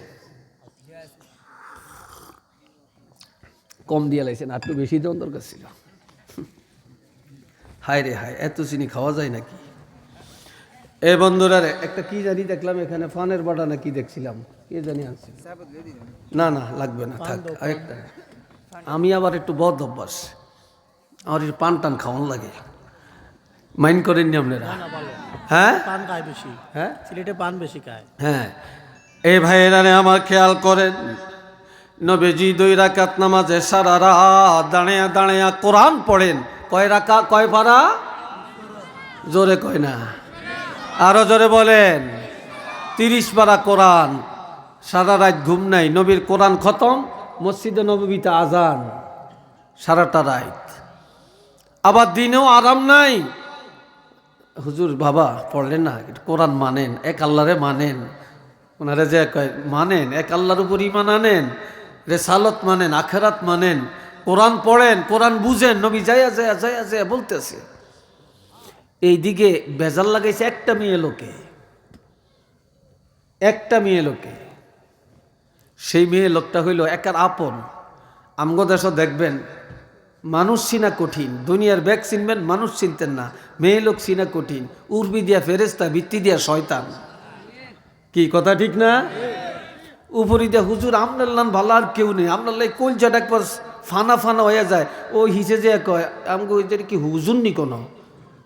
কম দিয়া লাইছেন, আর একটু বেশি দেওয়ার দরকার ছিল। হায় রে হায়, এত চিনি খাওয়া যায় নাকি? এ বন্ধুরা রে, একটা কি জানি দেখলাম এখানে, পানের বাটা না কি দেখছিলাম, কে জানি আনছিল। না, না, লাগবে না, থাক। আরেকটা। আমি আবার একটু বদ অভ্যাস, আমার একটু পান টান খাওয়ান লাগে। মাইন্ড করেননি আপনারা? না, না, ভালো। হ্যাঁ? পান খায় বেশি। হ্যাঁ? সিলেটে পান বেশি খায়। হ্যাঁ। এ ভাইয়েরা রে, আমার খেয়াল করেন, নবীজি দুই রাকাত নামাজে সারা রাত দাঁড়াইয়া দাঁড়াইয়া কোরআন পড়েন। কয় রাকাত, কয় পারা? জোরে কয় না, আরো জোরে বলেন। তিরিশ পারা কোরআন। সারা রাত ঘুম নাই। নবীর কোরআন খতম, মসজিদে নববীতে আজান। সারাটা রাত। আবার দিনেও আরাম নাই। "হুজুর, বাবা পড়লেন না, একটু কোরআন মানেন, এক আল্লাহরে মানেন।" ওনারা যে কয়, "মানেন, এক আল্লাহর উপর ঈমান আনেন, রেসালত মানেন, আখেরাত মানেন, কোরআন পড়েন, কোরআন বুঝেন।" নবী যাইয়া যাইয়া যাইয়া যাইয়া বলতেছে। এইদিকে বেজার লাগাইছে একটা মেয়ে লোকে, একটা মেয়ে লোকে। সেই মেয়ে লোকটা হইল একার আপন। আমগো দেশো দেখবেন, মানুষ চিনা কঠিন। দুনিয়ার ব্যাগ চিনবেন, মানুষ চিনতেন না। মেয়ে লোক চিনা কঠিন। উর্বি দিয়া ফেরেস্তা, ভিত্তি দিয়া শয়তান। কি কথা ঠিক না? উপরি দিয়া হুজুর, আমরার লান ভালা আর কেউ নেই। আমরার লাই কলজাটা একবার ফানা ফানা হইয়া যায়। ও হিসে যে কয়, "আমগো ওই যে কি হুজুর নি কোনো?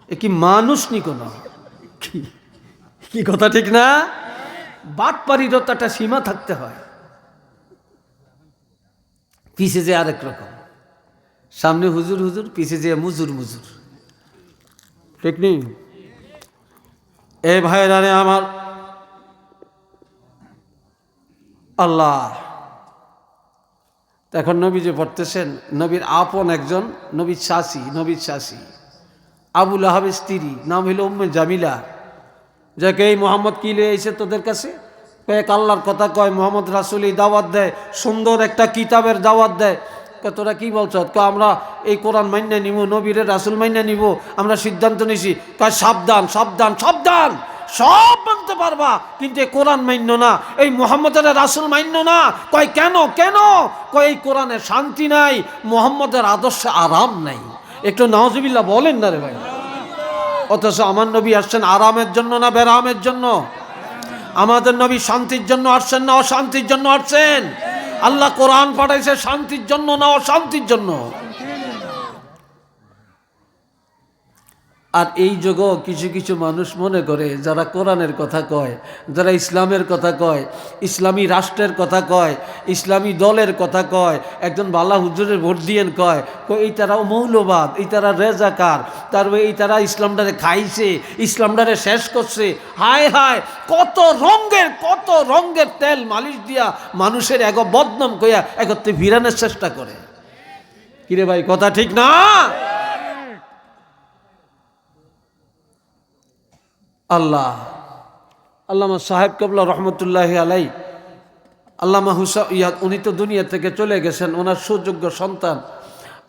এ কি মানুষ নি কোনো?" কি, কি কথা ঠিক না? বাটপারিরও তো একটা সীমা থাকতে হয়। পিছে যে আরেক রকম, সামনে হুজুর হুজুর, পিছে যে মুজুর মুজুর, ঠিক নি? এ ভাইরা রে আমার, আল্লাহ, তো এখন নবী যে পড়তেছেন, নবীর আপন একজন, নবীর চাচি, নবীর চাচি, আবু লাহাবের স্ত্রী, নাম হইল উম্মে জামিলা। যে কে, "এই মোহাম্মদ কি লয়ে আইছে তোদের কাছে?" কয়, "এক আল্লাহর কথা কয়, মোহাম্মদ রাসূল এই দাওয়াত দেয়, সুন্দর একটা কিতাবের দাওয়াত দেয়।" কয়, "তোরা কি বলছ?" কয়, "আমরা এই কোরআন মাইন্না নিব, নবীরে রাসূল মাইন্না নিব, আমরা সিদ্ধান্ত নিছি।" কয়, "সাবধান, সাবধান, সাবধান, সব মানতে পারবা, কিন্তু এই কোরআন মাইন্য না, এই মোহাম্মদের রাসূল মাইন্য না।" কয়, "কেন, কেন?" কয়, "এই কোরআনে শান্তি নাই, মোহাম্মদের আদর্শে আরাম নাই।" একটু নাউজুবিল্লাহ বলেন না রে ভাই। অথচ আমার নবী আসছেন আরামের জন্য না বেরামের জন্য? আমাদের নবী শান্তির জন্য আসছেন না অশান্তির জন্য আসছেন? আল্লাহ কোরআন পাঠাইছে শান্তির জন্য না অশান্তির জন্য? আর এই যুগও কিছু কিছু মানুষ মনে করে, যারা কোরআনের কথা কয়, যারা ইসলামের কথা কয়, ইসলামী রাষ্ট্রের কথা কয়, ইসলামী দলের কথা কয়, একজন বালা হুজুরের ভোট দিয়েন কয়, কয়, "এই তারা মৌলবাদ, এই তারা রেজাকার, তারপরে এই তারা ইসলামটারে খাইছে, ইসলামটারে শেষ করছে।" হায় হায়, কত রঙের, কত রঙের তেল মালিশ দিয়া মানুষের এগো বদনাম কইয়া একত্রে ফিরানোর চেষ্টা করে। কিরে ভাই, কথা ঠিক না? আল্লাহ, আল্লামা সাহেব কেবলা রহমতুল্লাহি আলাই, আল্লামা হুসা-, ইয়া, উনি তো দুনিয়া থেকে চলে গেছেন, ওনার সুযোগ্য সন্তান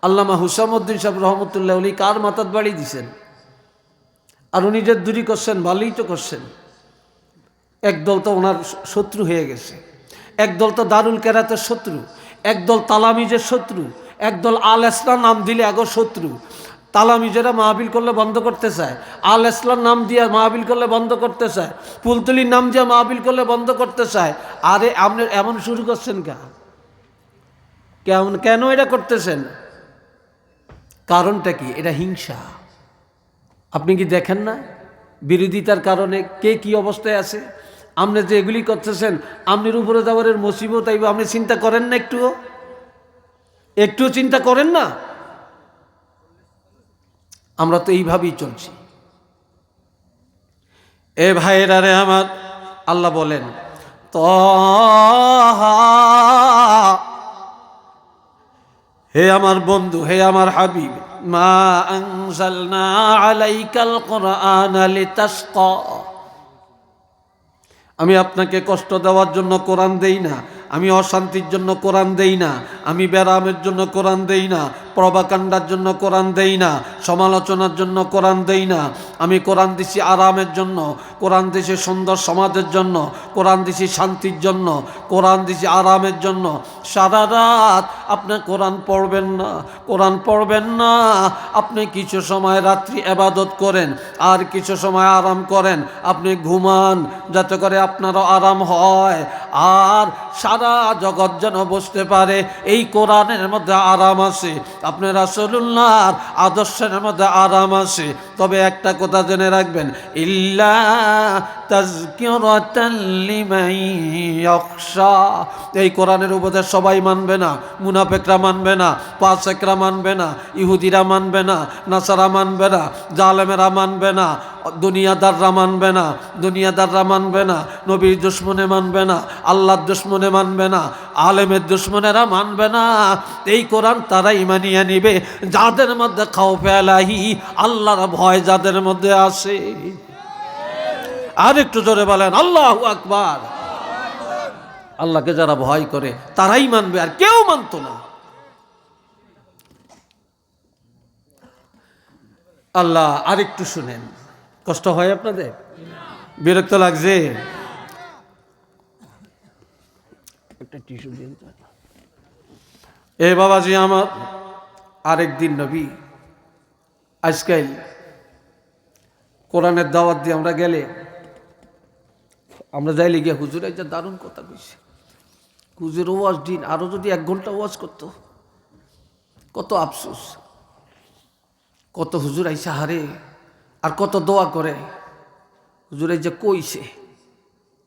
আল্লামা হুসামুদ্দিন সাহেব রহমতুল্লাহ আলাই কার মাথাত বাড়ি দিছেন? আর উনি যে দূরী করছেন, ভালোই তো করছেন। একদল তো ওনার শ-, শত্রু হয়ে গেছে, একদল তো দারুল কেরাতের শত্রু, একদল তালামিজের শত্রু, একদল আল ইসলাম নাম দিলে আগো শত্রু। তালামিজেরা মাহফিল করলে বন্ধ করতে চায়, আল ইসলাম নাম দিয়া মাহফিল করলে বন্ধ করতে চায়, ফুলতলির নাম দিয়া মাহফিল করলে বন্ধ করতে চায়। আরে, আপনি এমন শুরু করছেন কেন? কেমন, কেন এটা করতেছেন? কারণটা কি? এটা হিংসা। আপনি কি দেখেন না বিরোধিতার কারণে কে কি অবস্থায় আছে? আপনি যে এগুলি করতেছেন, আপনার উপরে যাওয়ার মুসিবত আইব, আপনি চিন্তা করেন না একটুও? একটুও চিন্তা করেন না? আমরা তো এইভাবেই চলছি। এ ভাইরা রে আমার, আল্লাহ বলেন, তহা, হে আমার বন্ধু, হে আমার হাবিব, মা আনজালনা আলাইকাল কোরআনা লিতাশকা। আমি আপনাকে কষ্ট দেওয়ার জন্য কোরআন দেই না, আমি অশান্তির জন্য কোরআন দেই না, আমি ব্যারামের জন্য কোরআন দেই না, প্রভাকাণ্ডার জন্য কোরআন দেই না, সমালোচনার জন্য কোরআন দেই না। আমি কোরআন দিছি আরামের জন্য, কোরআন দিছি সুন্দর সমাজের জন্য, কোরআন দিছি শান্তির জন্য, কোরআন দিছি আরামের জন্য। সারা রাত আপনি কোরআন পড়বেন না, কোরআন পড়বেন না। আপনি কিছু সময় রাত্রি ইবাদত করেন, আর কিছু সময় আরাম করেন। আপনি ঘুমান, যাতে করে আপনারও আরাম হয়, আর সারা জগৎ যেন বুঝতে পারে এই কোরআনের মধ্যে আরাম আছে, আপনি রাসূলুল্লাহর আদর্শের মধ্যে আরাম আছে। তবে একটা কথা জেনে রাখবেন, ইল্লা তাযকিরাতাল লিমান ইয়াখশা। এই কোরআনের উপদেশ সবাই মানবে না, মুনাফেকরা মানবে না, ফাসেকরা মানবে না, ইহুদিরা মানবে না, নাসারা মানবে না, জালেমেরা মানবে না, দুনিয়াদাররা মানবে না, দুনিয়াদাররা মানবে না, নবীর দুশমনে মানবে না, আল্লাহর দুশমনে মানবে না, আলেমের দুশমনেরা মানবে না। এই কোরআন তারাই মানিয়ে নিবে, যাদের মধ্যে খাউফে এলাহি, আল্লাহর ভয় যাদের মধ্যে আছে। আর একটু জোরে বলেন, আল্লাহু আকবার। আল্লাহকে যারা ভয় করে, তারাই মানবে, আর কেউ মানতো না। আল্লাহ, আর একটু শুনেন। কষ্ট হয় আপনাদের? বিরক্ত লাগছে? একটা টিস্যু দিন তো। এ বাবাজি আমার, আরেক দিন নবী, আজকাল কোরআনের দাওয়াত দিয়ে আমরা গেলে, আমরা যাইলে গিয়া হুজুর একটা দারুণ কথা কইছে। হুজুর ওয়াজ দিন, আরো যদি এক ঘন্টা ওয়াজ করতো, কত আফসোস। কত হুজুর আইসা হারে, আর কত দোয়া করে। হুজুর এই যে কইছে,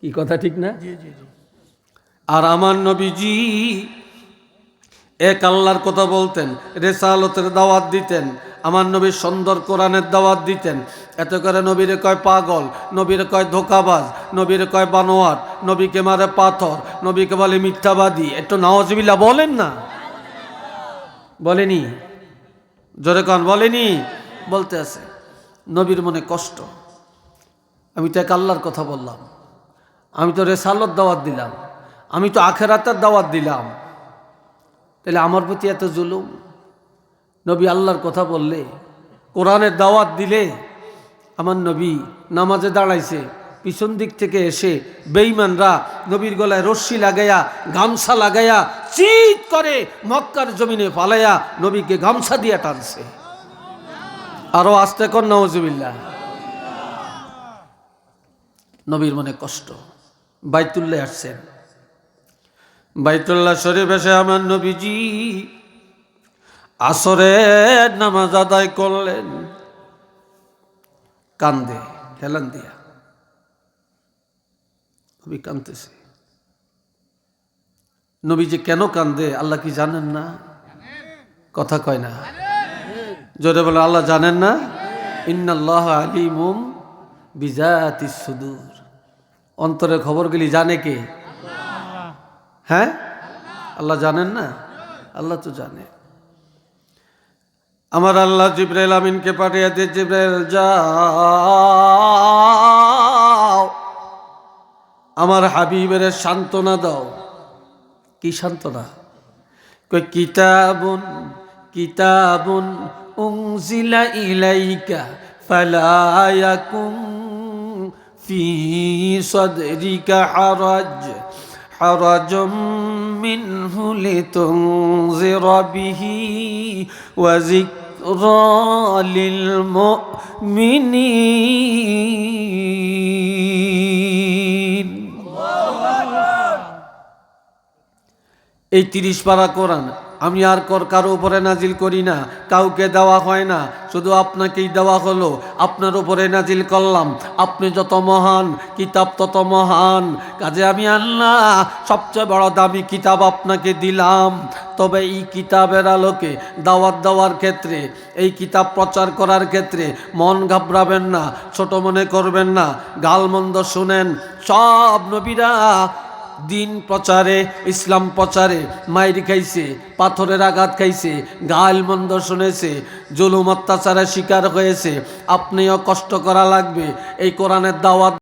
কি কথা ঠিক না? জি, জি, জি। আর আমার নবীজি এক আল্লাহর কথা বলতেন, রেসালতের দাওয়াত দিতেন, আমার নবী সুন্দর কোরআনের দাওয়াত দিতেন। এত করে নবীরে কয় পাগল, নবীরে কয় ধোকাবাজ, নবীরে কয় বানোয়াট, নবীকে মারে পাথর, নবীকে বলে মিথ্যাবাদী। একটু নাউজুবিল্লাহ বলেন না, বলেনি? জোরে কন, বলেনি? বলতে আছে। নবীর মনে কষ্ট, আমি তো এক আল্লাহর কথা বললাম, আমি তো রেসালতের দাওয়াত দিলাম, আমি তো আখেরাতের দাওয়াত দিলাম, তাহলে আমার প্রতি এত জুলুম? নবী আল্লাহর কথা বললে, কোরআনের দাওয়াত দিলে, আমার নবী নামাজে দাঁড়াইছে, পিছন দিক থেকে এসে বেঈমানরা নবীর গলায় রশি লাগাইয়া, গামছা লাগাইয়া, চিৎ করে মক্কার জমিনে ফালাইয়া নবীকে গামছা দিয়া টানছে। আরো আস্তে কর, নাউজুবিল্লাহ। নবীর মনে কষ্ট। বাইতুল্লায় আসছেন, বাইতুল্লাহ শরীফ এসে আমার নবীজি আসরের নামাজ আদায় করলেন। কান্দে, হেলান দিয়া। নবী কাঁদতেছে। নবী যে কেন কান্দে, আল্লাহ কি জানেন না? কথা কয় না। জোরে বলে, আল্লাহ জানেন না? ইন্নাল্লাহ আলিমুম বিজাতিস সুদূর। অন্তরের খবরগুলি জানে কে? হ্যাঁ, আল্লাহ জানেন না? আল্লাহ তো জানে। আমার আল্লাহ জিব্রাইল আমিনকে পাঠিয়ে দিয়ে, জিব্রাইল, যাও, আমার হাবিবের সান্ত্বনা দাও। কি সান্ত্বনা? কই, কিতাবুন, কিতাবুন উনজিলা ইলাইকা ফালা ইয়াকুন ফি সাদরিকা হারাজ। حرج منه لتنذر به وذكرى للمؤمنين. এই তিরিশ পারা কোরআন আমি আর কর-, কারো উপরে নাজিল করি না, কাউকে দেওয়া হয় না, শুধু আপনাকেই দেওয়া হলো, আপনার উপরে নাজিল করলাম। আপনি যত মহান, কিতাব তত মহান। কাজে আমি আল্লাহ সবচেয়ে বড় দামি কিতাব আপনাকে দিলাম। তবে এই কিতাবের আলোকে দাওয়াত দেওয়ার ক্ষেত্রে, এই কিতাব প্রচার করার ক্ষেত্রে মন ঘাবড়াবেন না, ছোট মনে করবেন না। গালমন্দ শুনেন, সব নবীরা দিন প্রচারে, ইসলাম প্রচারে মাইর খাইছে, পাথরের আঘাত খাইছে, গালমন্দ শুনেছে, জুলুম অত্যাচারের শিকার হয়েছে। আপনিও কষ্ট করা লাগবে এই কোরআনের দাওয়াত